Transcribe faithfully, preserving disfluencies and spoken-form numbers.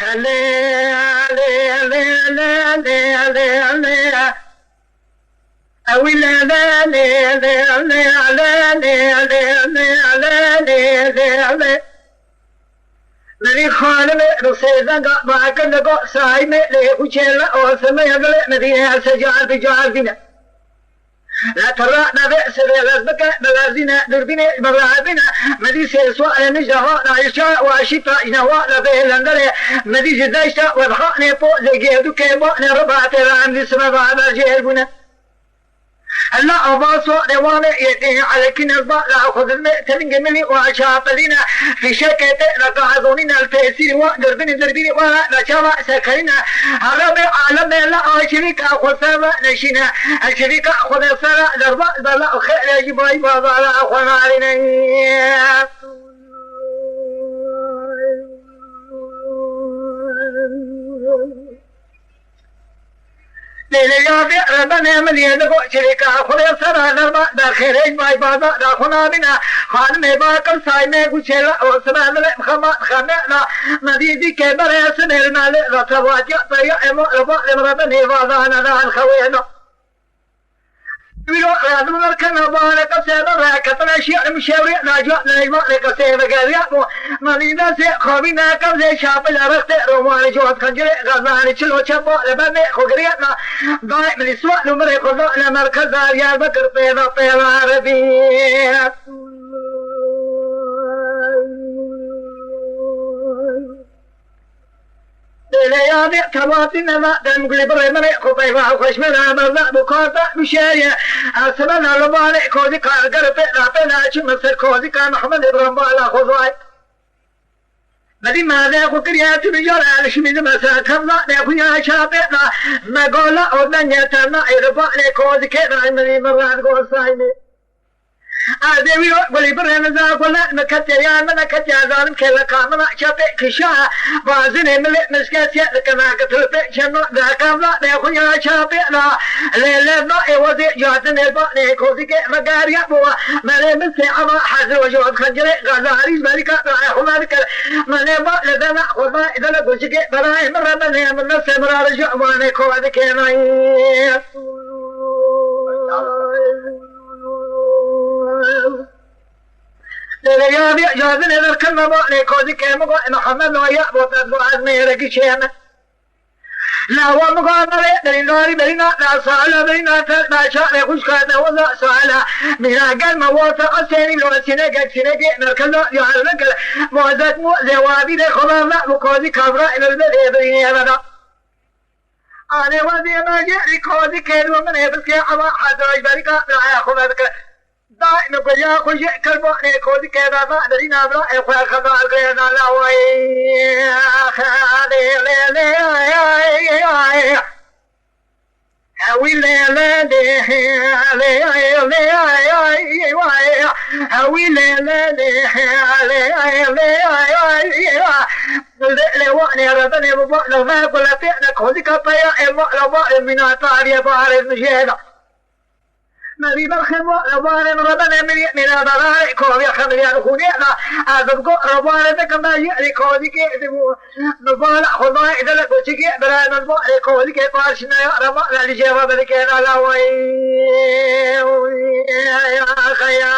Lê, lê, lê, lê, lê, lê, lê. Ewî lê, lê, lê, lê, lê, lê, lê, lê, lê, lê, lê, lê. Merî xanimê bi sêzenga bakir li go saîmê lê xûçê li osimê dilê mi dîye se car bi car bîne. Li tira navê sirê lez bike, bi lezîne durbînê bi lezîne. Mi dî sê suarê nijde hatna ji çar û eşîta ji newa li vê lenderê. Mi dî ji deşta Wezxanê pozê gêdûkê banê ribatê re em dî sime ve berjêr bûne. Hela ava suarê wanê yekê elekîne ba la xwe dilmê telingê milî û çapelîne. Fîşekê tê li gazonîne li tesîrî wan durbînî durbînî wan li çava sekerîne. Herebê alemê li aşirîka xwe ser ve neşîne. Eşirîka xwe de sera derba bela û xêrê jî bay bazara xwe narîne. Lêlê ya vê rebenê min yê li go çirîka xwe de sera derba derxêrê jî bay bazara xwe nabîne. Xanimê bakir saymê guçê la û sibendilê xema xemê la. Medî dîkê berê sinêr melê la tevatiya peya emo li ba ê rebenê vazane dan xewê la. Wîro radimler kena bane qesê me re ketine şiir müşewrê naca neyva re qesê vegeriya bo. Manî destê xabîne qevzê şapil rextê romanê cot xencirê xezanê çilo çepa le bemê xo giriyetna. Dayê min sual û mirê xo da le merkeza Diyarbekir pêva pêva rebî. Lê ya vê tevatî neva dem gulî birê min ê xwe peyva xweş me re berza bi karta bişeriye. Esme na li balê kozî kar ger pê ra pê na çi min ser kozî kar Mehmed Îbrahim bala xwe zay. Medî made xwe kiriye tu mijar el şimî di mesa kevla ne xwe ya çapê na. Me gola o denge terna ê li balê kozî kê na min min rad go sayni. Erdê wî gulî birê min za gulen min ketiye yan min ketiye zalim kêleka min çepê kişa. Bazinê milê misketiye dikina ki tu pê çemno da kavla de xuya çapê la. Lê lê no ê wezê catinê ba lê kozike vegariya bo. Merê min sê ama hazir o jot xencere gazarî berika da xuna dikir. Mene ba le dana xurma idana gulçike belayê min re min hê min ne semra re jo mane kovadike nayê. Lê ya vê cazin eder kirme ba lê kozî ke min go Mihemed no ya bo te bo ez mêre giçê me. La wa min go nare berîndarî berîna la sala berîna te la çare xuşka te weza sala. Mîna gel me wata asênî lo sînegek sînegê merkeza Diyarbekir. Mozek mo zewabî de xwe me bu kozî kavra iner de berînê me da. Anê wezê me jê rî kozî kêr û min ê biskê ema hezra ji berî ka biraya xwe vedike. Daîme guriya xwe jê kir bo anê kozî kê ve va derîna birayê xwe xezar girêna lawayê. Xalê lê lê ay ay ay. Ewî lê lê lê lê ay lê ay ay ay. Ewî lê lê lê lê ay lê ay ay ay. Lê lê wanê re benê bi bo lê me gule pê ne kozî ka peya ê bo lê bo ê mîna tarî barê mijê da. Merî berxê bo lê bo ê re benê mirî mîna da rê kovî xemilî ya xûnê da. Ez bi go re bo ê de kema yê rê kozî kê de bo. Bi bo lê xwe da ê de lê kozî kê bira min bo rê kozî kê baş ne ya re bo lê li ceva be kê da la way. Ya xeya.